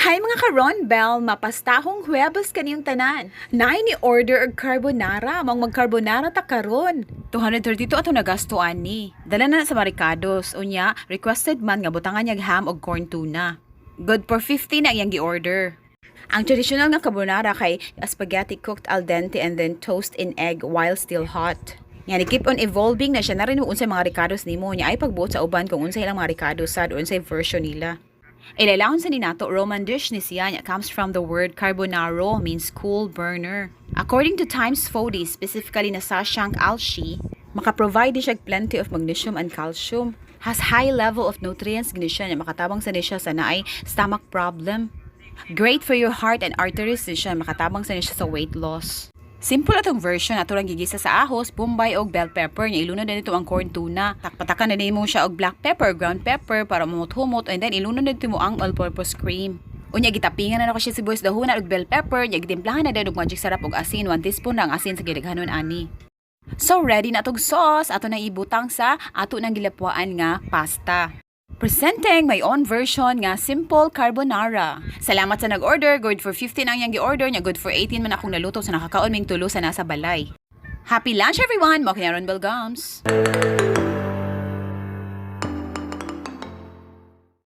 Hi, mga ka-Ron Bell, mapastahong Huwebes kaniyong tanan. Naay ni order og carbonara, mang mag-carbonara ta karon. 232 ato nagasto ani. Dala na sa Maricados. Unya, requested man nga butangan niya ham og corn tuna. Good for 50 na iyang gi-order. Ang traditional nga carbonara kay spaghetti cooked al dente and then toast in egg while still hot. Nya ni keep on evolving na siya na rin unsay mga ricados nimo nya ay pagbuot sa uban kung unsay ilang mga ricados sad unsay version nila. Ilailahon sa ninato, Roman dish ni siya nya comes from the word carbonaro, means coal burner. According to Times Foodie, specifically na Sashank Alshi, maka-provide ni siya og plenty of magnesium and calcium. Has high level of nutrients gini siya nya makatabang sa ni siya sa naay stomach problem. Great for your heart and arteries ni siya, makatabang sa ni siya sa weight loss. Simple atong version, ato lang gigisa sa ahos, bombay og bell pepper nya ilunod na nito ang corn tuna. Takpatakan na nimo siya og black pepper, ground pepper para humot-humot and then ilunod na dito mo ang all-purpose cream. Unya gitapingan na nako siya sibuyas dahuna og bell pepper, nya gitimplahan na dayon og Magic Sarap og asin, 1 teaspoon na ang asin sa gidaghanon ani. So ready na tog sauce, ato nang ibutang sa ato nang gilapwaan nga pasta. Presenting my own version nga simple carbonara. Salamat sa nag-order. Good for 15 ang iyang gi-order nya good for 18 man akong naluto sa nakakaon ming tulo sa nasa balay. Happy lunch, everyone! Mo kini Ron Belgams.